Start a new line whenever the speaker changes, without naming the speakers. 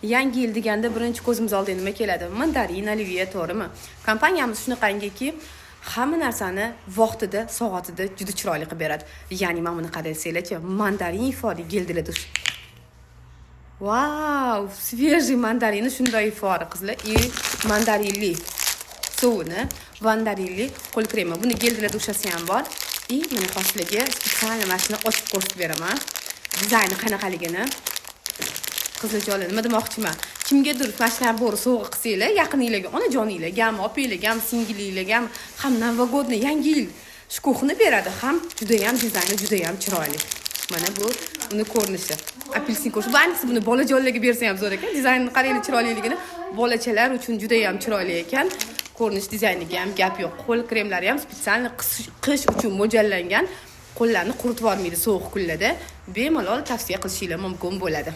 Yangi yil deganda birinchi ko'zimiz oldiga nima keladi? Mandarin, olivye, to'g'rimi? Kompaniyamiz shunaqangiki, hamma narsani vaqtida, soatida juda chiroyli qilib beradi. Ya'ni mana buni qarasanglarchi, mandarin ifori гель для душ. Vau, свежий mandarinni shunday ifori, qizlar, и mandarinli suvini, mandarinli qo'l kremi. Buni гель для душа si ham bor. И mana hozir специально mana shuni ochib ko'rsatib beraman. Dizayni qanaqaligini. Qizlarjonlar, nima demoqchiman? Kimgadir mana shu набор sovg'a qilsanglar, yaqininglarga, onajoninglargami, opanglargami, singilinglargami, ham новогодний, yangi yil shukuhini beradi, ham judayam dizayni judayam chiroyli. Mana bu uni ko'rinishi. Apelsin ko'rishi. Bu ayniqsa buni bolajonlarga bersa ham zo'r ekan. Dizaynini qaranglar chiroyliligini. Bolachalar uchun judayam chiroyli ekan. Ko'rinish dizayniga ham gap yo'q. Qo'l kremlari ham специально qish uchun mo'ljallangan. Qo'llarni quritib yubormaydi sovuq kunlarda. Bemalol tavsiya qilishinglar mumkin bo'ladi.